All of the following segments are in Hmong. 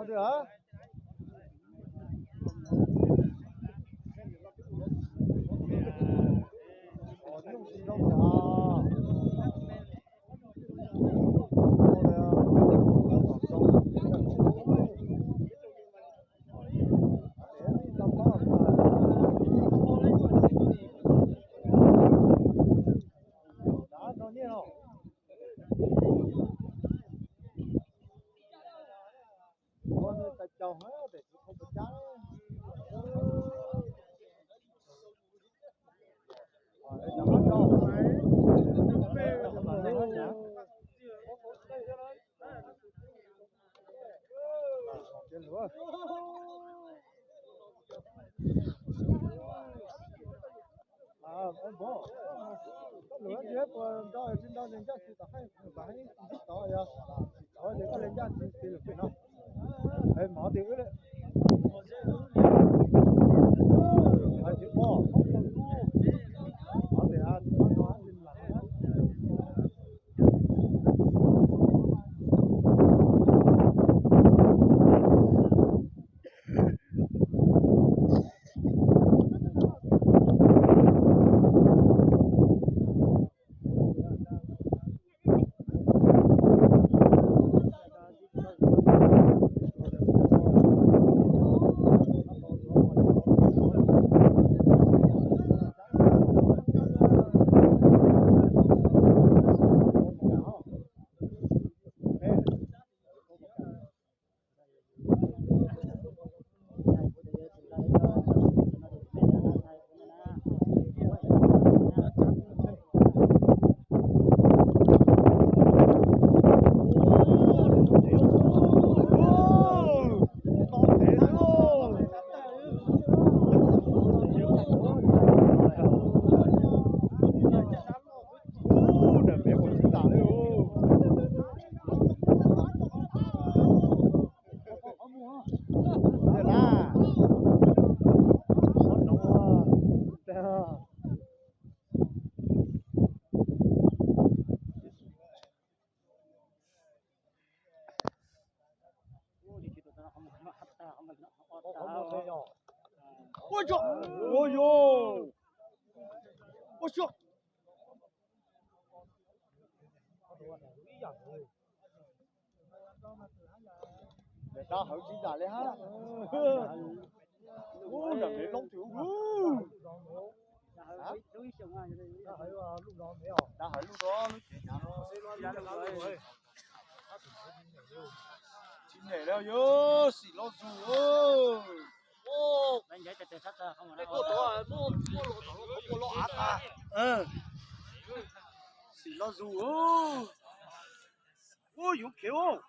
Koj lwm ib puas nto tsis nto ces ncaj tsis tau, tsis tau yog tsis tau ces koj li ncaj tsis tau lwm pem no. Mov tim wb li. Hais tias pom, mov tim a, tsis tau no tsis lam. Ua yog, ua yog, ua xyov. Dab hawv tsis zam li hab. Ub, nram mev loob twg ub. Dab hawv lub no lub cev nyav no. Tsis nyem li yog xim los zus. Xim los zus. Ub, yuav khiav ub.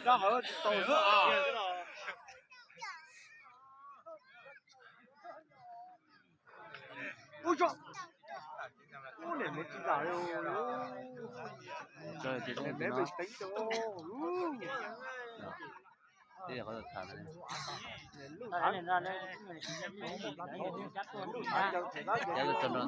Dab hawv tsis tau xwb. Ub, ub, niam mev tsis zam li. Niam mev pes teev rau. Nws me mas, nws lub to zog,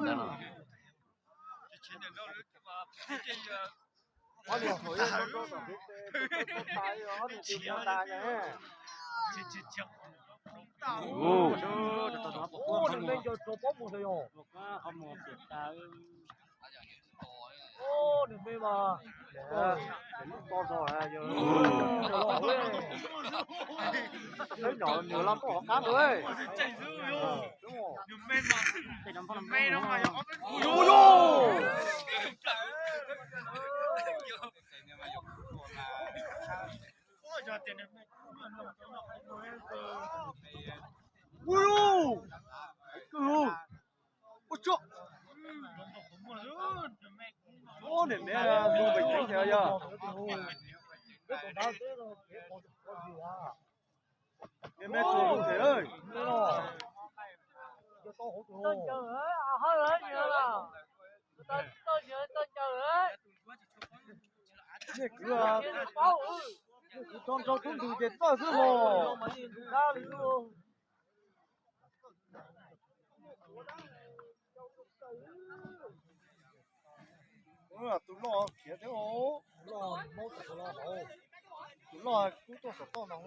teb nyom nws laj koj hov qab ntawd. Ua, ua tso. Ua, niam me mus pem tsev yog. Niam me tsuag tus phem. Niam kwv, niam kwv tso nrau tub ntws ces txawj xwb mog. Tus loj khiav thiab os. Tus loj kub tuaj saum toj no.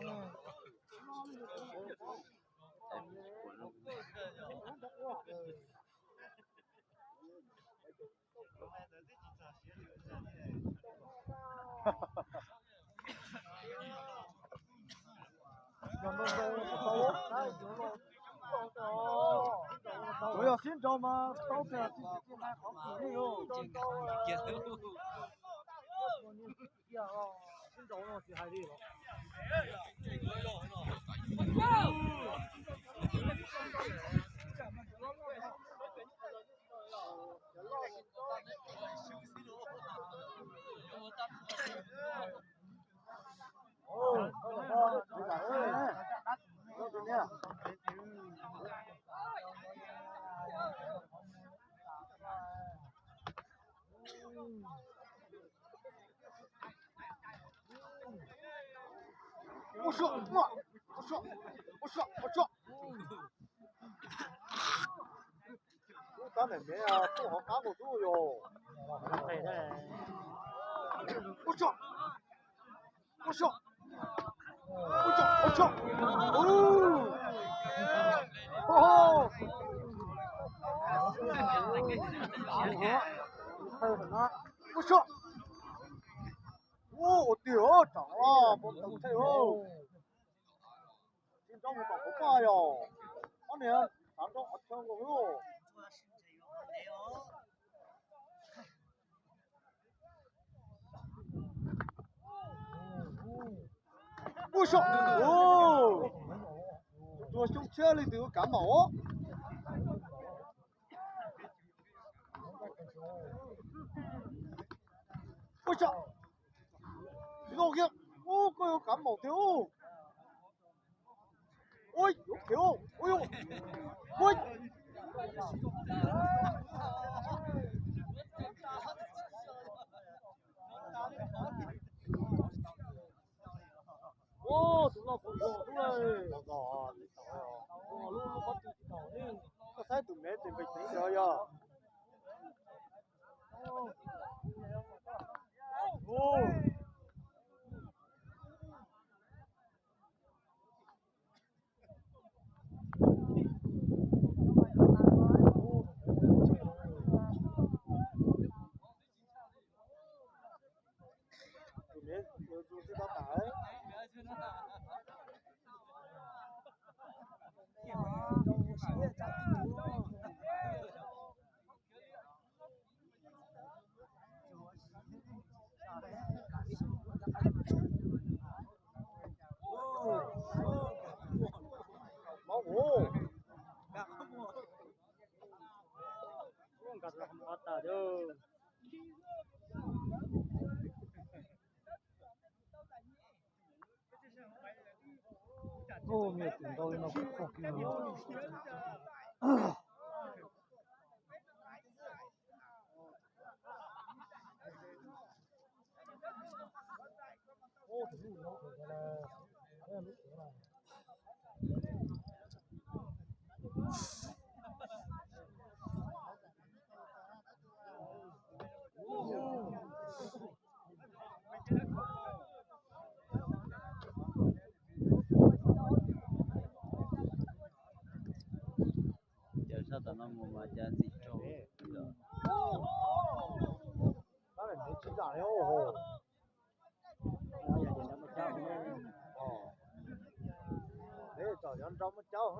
Tsuas yog sib nraus mas tau tias tsis tsis hais qhov kws li. Sib nraus no tsis hais li los. Ua tsuag, ua tsuag, ua tsuag, ua tsuag. Ub, tab meem mev tuaj hauv qab nkaus xwb yog. Ua tsuag, ua tsuag, ua tsuag, ua tsuag. Ua tsuag. Ua tiag, tsam os, pov tawm tsheej os. Tsis nrau mus tom kuv paj yog. Ob niag xav nrau qhov chaw nkaus lub. Ua xyom, tus tuag xyoo tshiab li tus kav maum. Ua xyom, zoo kiag, ua koj yuav kav maum tiag ua. Ui, yuav khiav, ui, ui. Ua, tus loj kuv ua lub, lub lub pob tw tsis tau li. Koj saib tus mev tes npe ceev yog. Ub, niag tus nrau li no kuj txog. Cas sab tom no mus mas cas ntxim rau. Peb tsom cov nrau muab caub.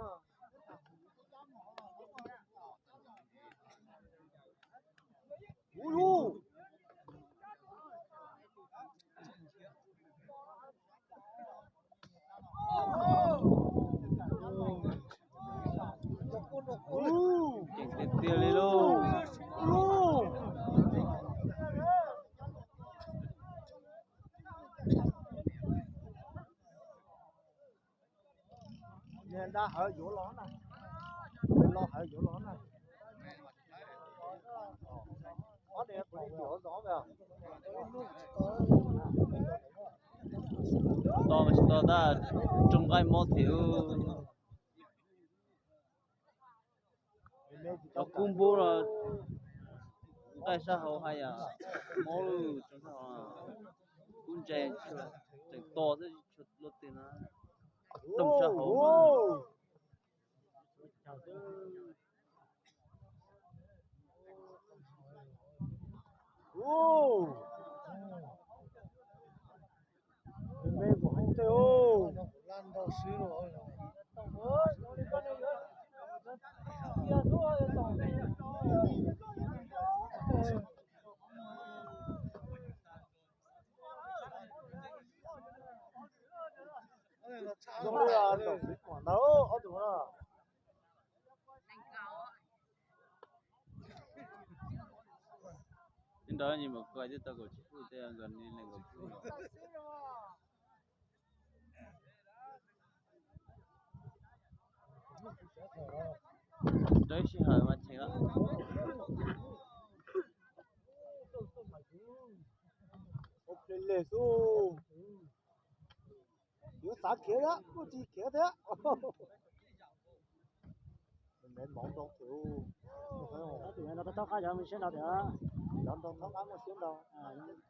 Ub, ceev tiag tiag li lauj. Niag nra hawv yuav los na, los hawv yuav los na. Ob niag kuv li yuav zov. To mas tsis to tab, tsoo nqaij mob thiab. Cov kub npub los nqaij sab hauv haj yam mob lawm, tsoo sab hauv kub ntse tsis. Leej to xwb tsis tshua luaj twg na. Toog sab hauv. Me kuv heev tej. Zoo li tawm xwv kuam ntawd ob tug na. Ib nrab nyi mas koj twb tau kaum tsib phút thiab, nkawd ni nees nkaum phút. Rau ib sij hawm mas cheem lawm. Ua ple leg xwb. Yuav xav khiav thiab kuj tsis khiav thiab. Mev mov rau khiav. Thaub qab cov siab nrau tias, cov nrau thaub qab muaj siab nrau.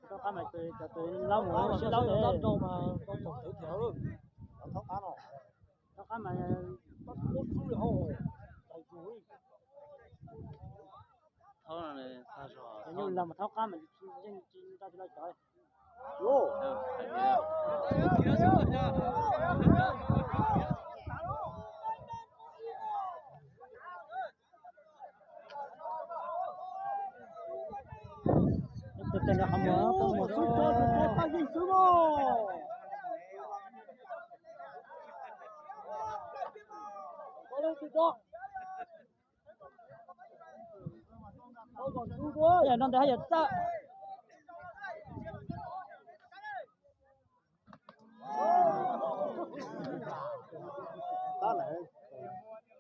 Thaub qab mas cov tus laub mus siab laub tias. Thaub qab no. Thaub qab mas thaub no tag zog. Nyuj los mas thaub qab mas yeej tsis nrau tsis laub cov. Tus tes nrog qhov muag, qhov muag xwb, tus tes paj yeej xwb mas. Yog no ntawd haj yam txawj. Tes nws tus yuav xwb, nws tus yuav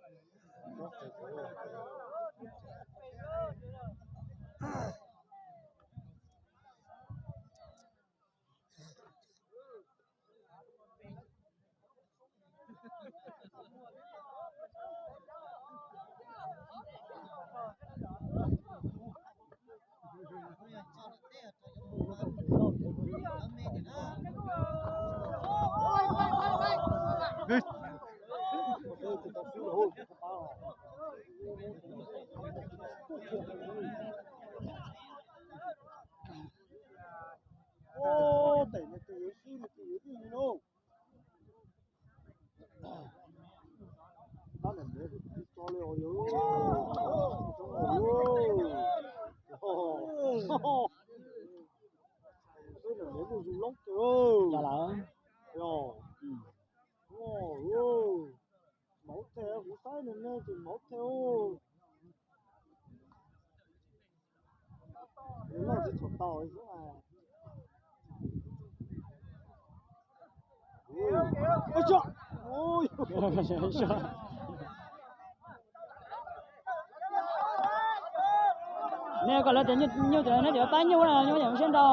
xwb no. Tab nim tso li os yog. Tab nim muaj zus loob kawg. Cas lawm? Mauv the, kuv saib nws ne ces mauv the. Nws loj tsis tshua tau xwb. Nej kom lawv tias nyuj tias neb tias pab nyuj na, nyuj tias siab nrau.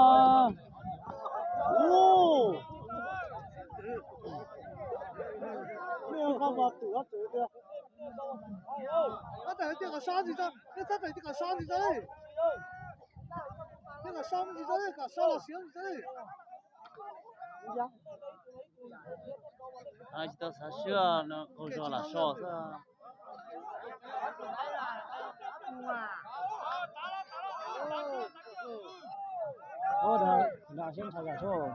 Tab tais tias kom sab ntsis tau, nej tab tais tias kom sab ntsis tau li. Tias kom sab ntsis tau li, kom sab los siab ntsis tau li. Tsis tau xav siab no, qaug zog lam so xwb. Ua, nram siab ntshai zam sub.